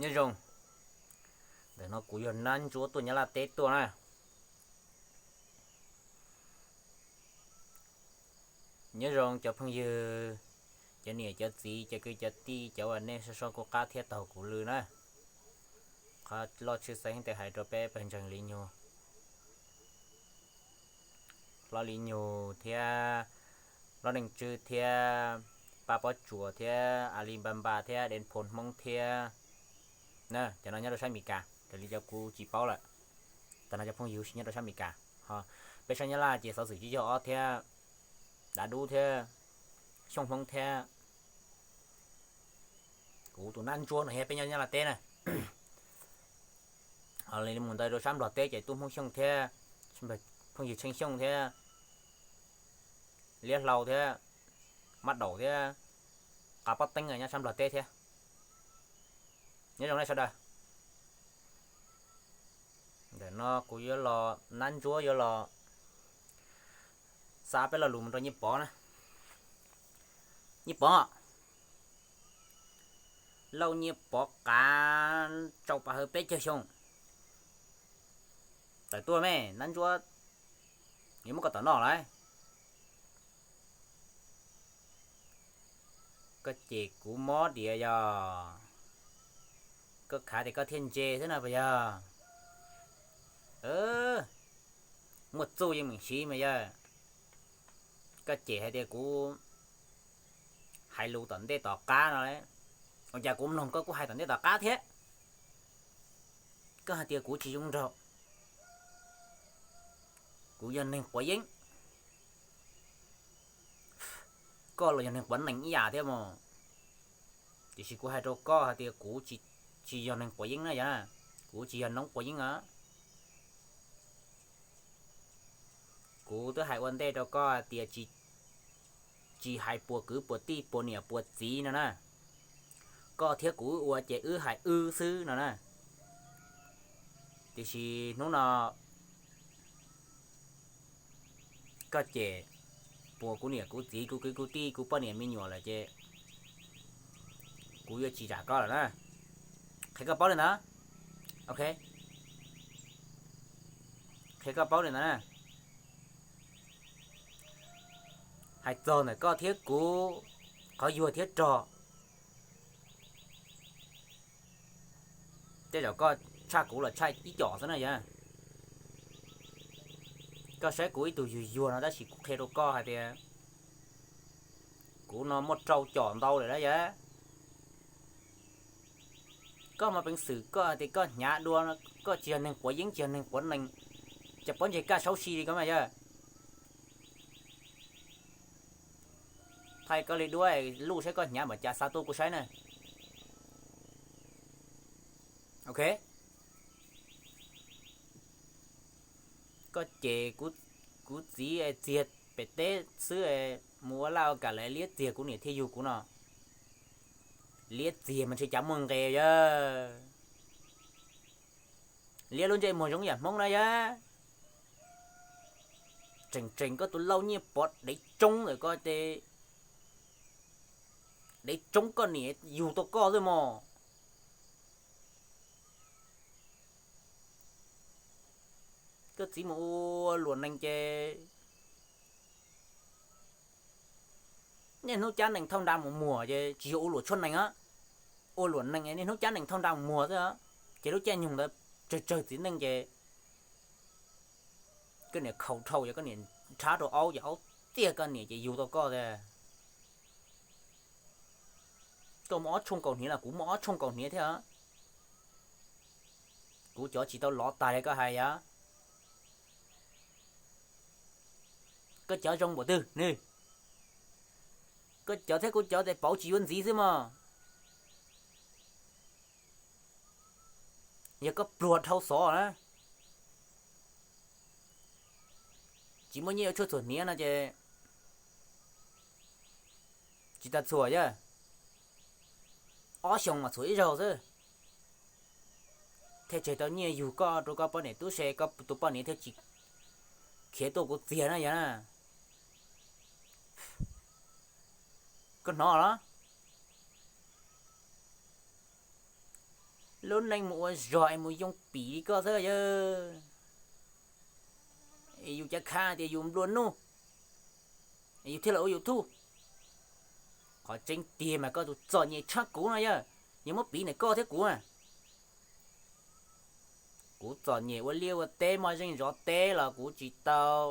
Nyob zoo, ntawm no kuv yog Nab Ntsuab tuaj Nyab Laj teb tuaj na. Nyob zoo cov phooj ywg, cov niam cov txiv, cov kwv cov tij, cov uas nej soj soj kuj qab thiab taug kuv lw na. Qhov loj tshwj xeeb tes hais rau peb pawg ntseeg li nyuag hlob li nyuag thiab, hlob neej tswb thiab, pab pob tsuas thiab, a li npa npa thiab, de pho hmoob thiab na. Cov no nyob rau sab Amelikas, raws li cov kuv tsis paub lawm. Tam no cov phooj ywg tsis nyob rau sab Amelikas. Peb sab Nyab Laj ces xov xwm tsis yog ob thiab, dav dub thiab, xyooj hmoob thiab. Kuv tus Nab Ntsuab no thiab peb nyob Nyab Laj teb na. Ho li mus ntawd rau sab Nplog teb ces tub hmoob xyooj thiab, phooj ywg tsheej xyooj thiab, liab hlau thiab, mab daum thiab, qav pob teeb nyob sab Nplog teb thiab. Nyob zoo nej sawv daws. Ntawm no kuv yuav los, Nab Ntsuab yuav los xa peb lo lus mus rau Nyiaj Pov na. Nyiaj Pov, Lauj Nyiaj Pov qav tsau pov hawv peb caug xyoo tawm tuaj me, Nab Ntsuab, yuav muab koj tom noj lawm. Koj cem kuv mob diav yog, koj khav tias koj thiaj ntse xwb no puas yog? Muaj txuj yeej meem siv mas yog. Koj cem hais tias kuv hais lus tom ntej tom qab no, ua cas kuv mloog koj kuj hais tom ntej tom qab thiab? Koj hais tias kuv tsis zoo nraug, kuv yog neeg quav yeeb. Koj los yog neeg quav nees ib yam thiab mas. Tiam sis kuv hais rau koj hais tias kuv tsis yog neeg quav yeeb na yog, kuv tsis yog noob quav yeeb na. Kuv twb hais ua ntej rau koj hais tias tsis hais puas kwv puas tij puas niam puas txiv no na. Koj thiab kuv wb ua ces wb hais wb xwb no na. Tiam sis hnub no koj cem puas kuv niam kuv txiv kuv kwv kuv tij kuv poj niam me nyuam lawm ces kuv yuav tsis zam koj lawm na. Qhia koj paub li ntawd. Ok, qhia koj paub li ntawd na. Hais txog ntawm koj thiab kuv qhov yuag thiab rog, tej zaum koj tshaj kuv los tshaj ib com xwb na yog. Koj saib kuv ib tug yuag yuag no tab sis kuv qhia rau koj hais tias kuv no muaj rau com ntau lawm na yog. Koj mas peev xwm koj hais tias koj hnyav dua, koj tsis yog neeg quav yeeb tsis yog neeg quav nees, cas pob ntseg kaj saub si li koj mas yog. Thaij koj li duab luj saib koj hnyav npaum cas xa tuaj kuv saib na. Ok, koj cem kuv txiv txiag pem teb xwb, mus ua laj ua kam lawv liab txiag kuv niam thiaj yug kuv no. Liab txiag mas ntshe cas muaj nqis yog. Liab lub ntsej muag zoo yam Hmoob na yog. Tseem tseem koj tus Lauj Nyiaj Pov dev tsoob ntawm koj ces, dev tsoob koj niam yug tau koj xwb mog. Koj txiv mus ua luam nees ces niaj hnub cab nees thauj nra mus muag ces tsis yog ua luam tshuaj nees, ua luam nees niaj hnub cab nees thauj nra mus muag xwb. Ces lub caij nyoog ntawd tsawg tsawg txiv neej ces koj niam khaus dhau ces koj niam nrhab rau aub ces aub txiag koj niam ces yug tau koj tiag. Koj muaj ob tshooj kaus hniav los kuv muaj ob tshooj kaus hniav thiab. Kuv cov tsis tau lov tag li koj hais yog. Koj cov zoo npaum twg nws? Koj cov thiab kuv cov tes pauv tsis yuav ntxiv xwb mog. Yog koj pluag dhau xov na, tsis muaj nyiaj yuav tshuaj txhuam hniav no ces tsis tas txhuam yog, ob xyoos mas txhuam ib zaug xwb thiaj tseg tau nyiaj yug koj rau koj poj niam tub se, koj tus poj niam thiaj tsis khiav tuaj kuv txiag na yog. Koj hnov los? Lub neej mus ua zog es mus yoo pim li koj xwb yawg. Es yus cav kha tias yus nplua nuj, es yus thiaj los ua YouTube. Qhov tseeb tiag mas koj tus txom nyem tshaj kuv no yawg, yus muab piv ntawm koj thiab kuv. Kuv txom nyem ua liaj ua teb, muaj zeej zov teb los kuv tsis tau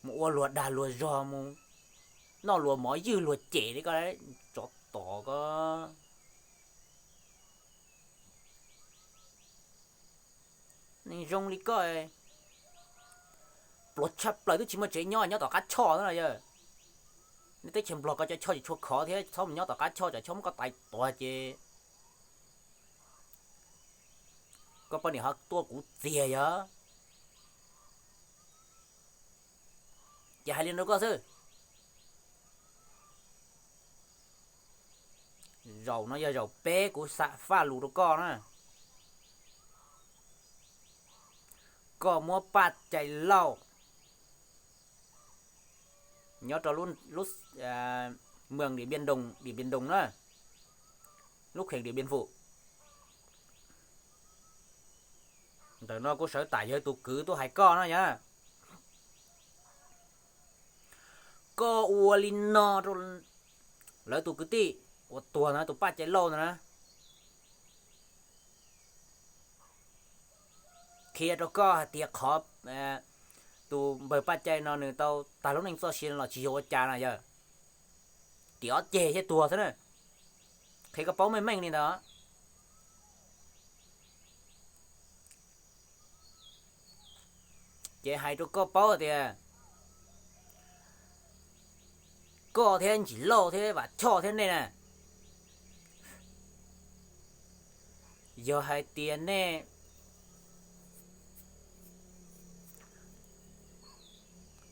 mus ua luag dag luag zog, mus noj luag mov ywg luag cem li koj, tsov tom koj. Neeg zoo li koj, pluag tshaj plaws twb tsis muaj tsev nyob, nyob tom qab choj xwb no yawg. Nej teb chaws Nplog koj cov choj tsis tshua khov thiab, txhob mus nyob tom qab choj, tsam choj muab koj tais tuag ces koj poj niam ho tuaj kuv txiag yog. Ces hais li no rau koj xwb. Zaum no yog zaum peb kuv xam faj lus rau koj na. Koj muab Paj Cai Lauj nyob rau lub mws Điện Biên Đông, Điện Biên Đông na, lub kheem Điện Biên Phủ. Ntawm no kuv sawv tam yog tus kwv tuaj hais koj no yog. Koj ua li no rau lawv tus kwv tij uas tuag ntawd, tus Paj Cai Lauj ntawd na, qhia rau koj hais tias qhov tus npawg Paj Cai no nws tau tag lub neej txoj sia los tsis yog ua cas no yog tim ob ceg thiab tuag xwb na. Qhia koj paub meej meej li ntawd. Ces hais rau koj paub tias koj thiab Ntsis Lauj thiab Vam Choj thiab nej na, yog hais tias nej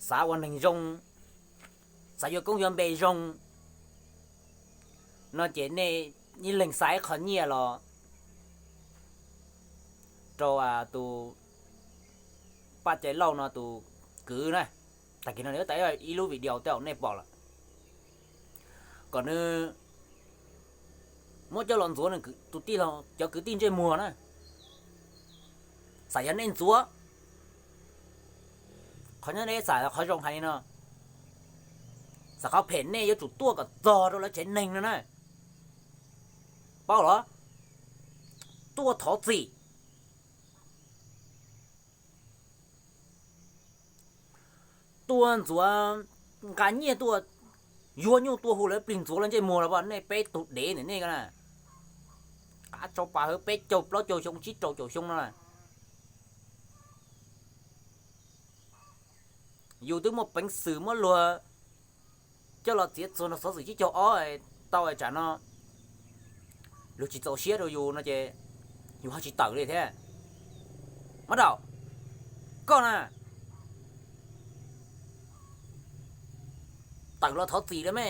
xav ua neeg zoo, xav yuav koob yuav npe zoo no ces nej ib leeg xa ib qho nyiaj los rau tus Paj Cai Lauj no tus kwv na. Tag kis no nws tau ib lub video tej zaum nej pom lawm, kom nws muab coj los ntxuav nws tus tij laug cov kwv tij ntsej muag na. Xam yog nej ntxuav, qhov nyob nej xam qhov zoo hais li no, xam qhov phem nej yuav tsum tuaj kom txog rau lawv tsev neeg no na. Paub los? Tuaj thov txim, tuaj ntxuav, nqa nyiaj tuaj, yuav nyuj tuaj hu lawv plig ntxuav lawv ntsej muag los nej peb tug dev ntawm nej ko na. Qab tsau pas hawv peb caug plaub caug xyoo tsib rau caum xyoo no na. Yus twb muaj peev xwm muab luag coj los txiav txuas nrog xov xwm tsib caug ob tau tsam no luag tsis txaus siab rau yus no ces yus ho tsis tawm li thiab. Mab Daum, koj na, tawm los thov txim lawm me.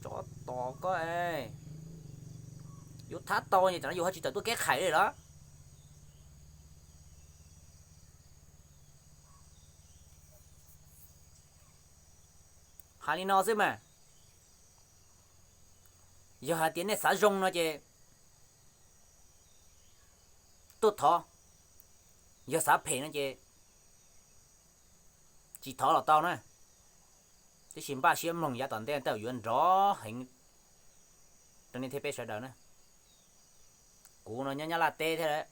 Tsov tom koj, yus thab tau es tsam no yus ho tsis tawm tuaj keb qhais li los? Hais li no xwb mas, yog hais tias nej xav zoo no ces tuaj thov, yog xav phem no ces tsis thov los tau na. Tab sis npaj siab mloog yav tom ntej tej zaum yuav nrov heev rau nej thiab peb sawv daws na. Kuv no nyob Nyab Laj teb thiab,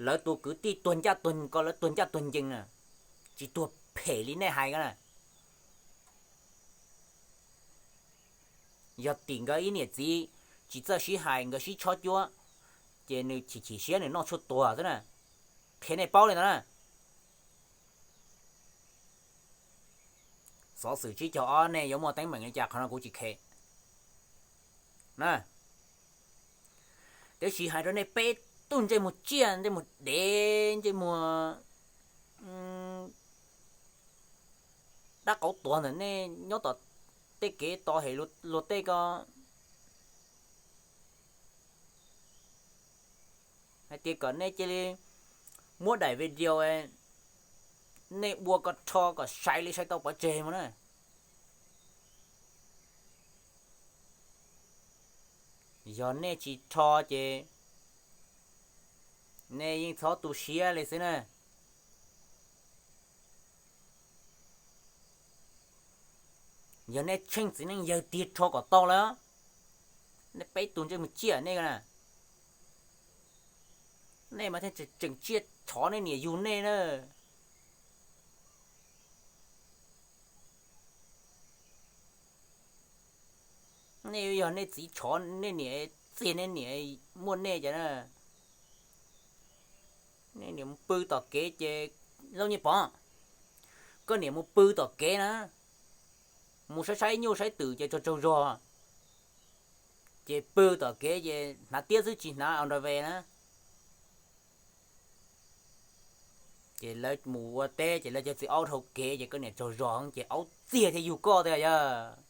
lawv tus kwv tij tuag ncaj tuag, ko lawv tuag ncaj tuag ncees na, tsis tuag phem li nej hais ko na. Yog tim nkawd ib niam txiv tsis txawj sib hais, nkawd sib tshob cuab, ces nws chim chim siab nws noj tshuaj tuag xwb na. Qhia nej paub li ntawd na. Xov xwm tsib caug ob nej yuav muaj teeb meem li cas qhov no kuv tsis khe na. Tiam sis hais rau nej peb tug ntsej muag tsiaj, ntsej muag dev, ntsej muag dab qauv tuag ntawm nej nyob tom tej kev to hem luag tej ko, hais tias kom nej cia li muab daim video nej ua ko rho kom sai li sai tau pov tseg mus na. Yog nej tsis rho ces nej yeej txhob tu siab li xwb na. Yog nej tsheej txiv neej yawg tiag rho kom tau lawm, nej peb tug ntsej muag ciaj nej na, nej mas thiaj tseem tsiaj tshov nej niam yug nej na. Nej yog nej txiv tshov nej niam, txiag nej niam, muaj nej cas na. Nej niam mus pw tom kev ces, Lauj Nyiaj Pov, koj niam mus pw tom kev na, mus saib saib nyuj saib twm ces tsaug tsaug zog, ces pw tom kev ces hnav tiab xwb tsis hnav underwear na. Ces lawv mus ua teb ces lawv cov txiv aub dhau kev ces koj niam tsaug zog ces aub txiag thiaj yug koj tiag yog.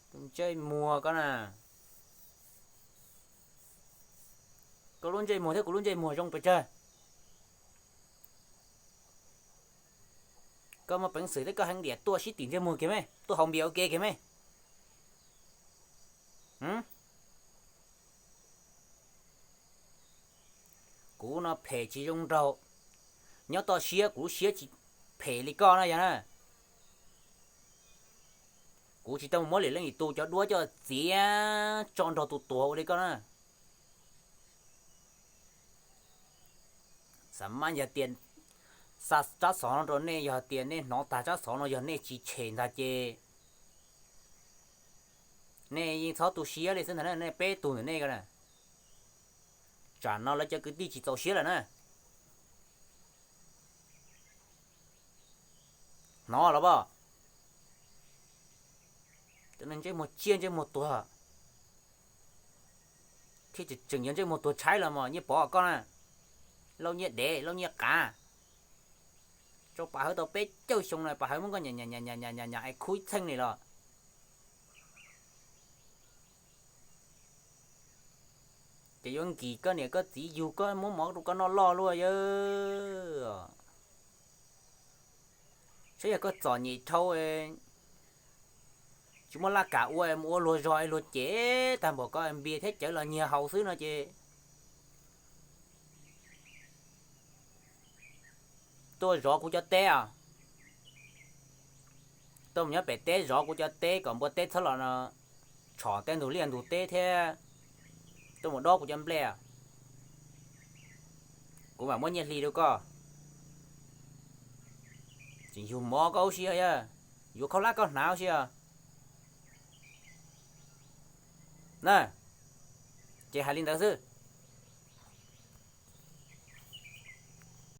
Tus ntsej muag koj na, koj lub ntsej muag thiab kuv lub ntsej muag zoo pes tsawg? Koj muaj peev xwm thiab koj heev diam tuaj sib tim ntsej muag kiag me, tuaj haus npias ua ke kiag me. Kuv no phem tsis zoo nraug, nyob toj siab kuv lub siab tsis phem li koj na yog na. Kuv tsis tau mus muab lwm leej lwm tus cov duab coj txiav tso nrog tus tuag ua li koj na. Xav mas yog tias xa tsab xov no rau nej, yog tias nej hnov tag tsab xov no yog nej tsis tshem ntag ces nej yeej txhob tu siab li xwb ntag na, nej peb tug ntawm nej ko na. Tsam no lawv cov kwv tij tsis txaus siab lawm na. Hnov los pom, cov neeg ntsej muag tsiaj ntsej muag tuag thiab tseem yog ntsej muag tuag tshaib los mas Nyiaj Pov koj na, Lauj Nyiaj Dev Lauj Nyiaj Qav, tso pas hawv tau peb caug xyoo na pas hawv muab koj nyam nyam es khub ib txheej li los ces yuav nkim koj niam koj txiv yug koj muab mov rau koj noj loj luaj yawg. Saib yog koj txom nyem dhau, tsis muaj laj kam ua, mus ua luag zog es luag cem tag npaum koj npias thiab cawv los nyiag haus xwb no ces tuaj zov kuv cov teb os. Tuaj mus nyob pem teb zov kuv cov teb kom npua teb txhob los tshom tej ntug liaj ntug teb thiab tuaj mus dob kuv cov nplej. Kuv mam muab nyiaj hli rau koj. Tseem yug mov koj ua si yog, yuav khaub hlab koj hnav ua si os. Na, ces hais li ntawd xwb.